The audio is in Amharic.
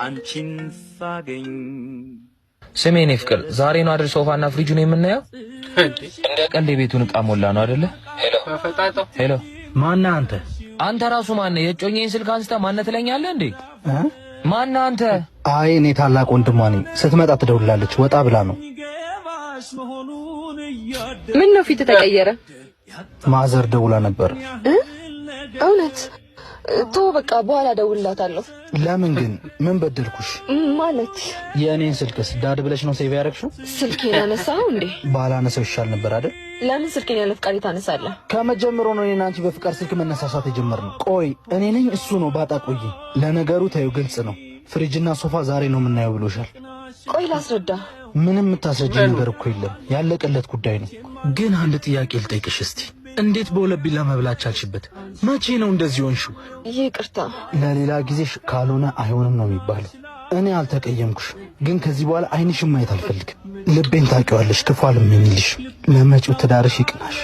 አንቺን ሳገኝ ስሜ እኔ ፍቅር፣ ዛሬ ነው አይደል ሶፋና ፍሪጁን የምናየው? እንዴ! እንደ ቀልድ የቤቱን ዕቃ ሞላ ነው አይደለ? በፈጣጣው። Hello። ማነህ አንተ? አንተ ራሱ ማነህ? የእጮኛዬን ስልክ አንስተህ ማነህ ትለኛለህ እንዴ? ማነህ አንተ? አይ፣ እኔ ታላቅ ወንድሟ ነኝ። ስትመጣ ትደውላለች። ወጣ ብላ ነው። ምን ነው ፊት ተቀየረ? ማዘር ደውላ ነበር። እውነት? ቶ በቃ በኋላ እደውልላታለሁ። ለምን ግን? ምን በደልኩሽ? ማለት? የእኔን ስልክስ dad ብለሽ ነው save ያደረግሽው? ስልኬን አነሳኸው እንዴ? ባላነሳው ይሻል ነበር አይደል? ለምን ስልኬን ያለ ፍቃድ ታነሳለህ? ከመጀመሩ ነው እኔና አንቺ በፍቃድ ስልክ መነሳሳት የጀመርነው። ቆይ፣ እኔ ነኝ እሱ ነው ባጣ? ቆይ፣ ለነገሩ ተይው፣ ግልጽ ነው። ፍሪጅና ሶፋ ዛሬ ነው የምናየው ብሎሻል። ቆይ ላስረዳ። ምንም የምታስረጅ ነገር እኮ የለም። ያለቀለት ጉዳይ ነው። ግን አንድ ጥያቄ ልጠይቅሽ እስቲ። እንዴት በሁለት ቢላ መብላት ቻልሽበት? መቼ ነው እንደዚህ ሆንሽው? ይቅርታ። ለሌላ ጊዜሽ ካልሆነ አይሆንም ነው የሚባለው። እኔ አልተቀየምኩሽ፣ ግን ከዚህ በኋላ ዓይንሽን ማየት አልፈልግም። ልቤን ታውቂዋለሽ፣ ክፉ አልመኝልሽ። ለመጪው ትዳርሽ ይቅናሽ።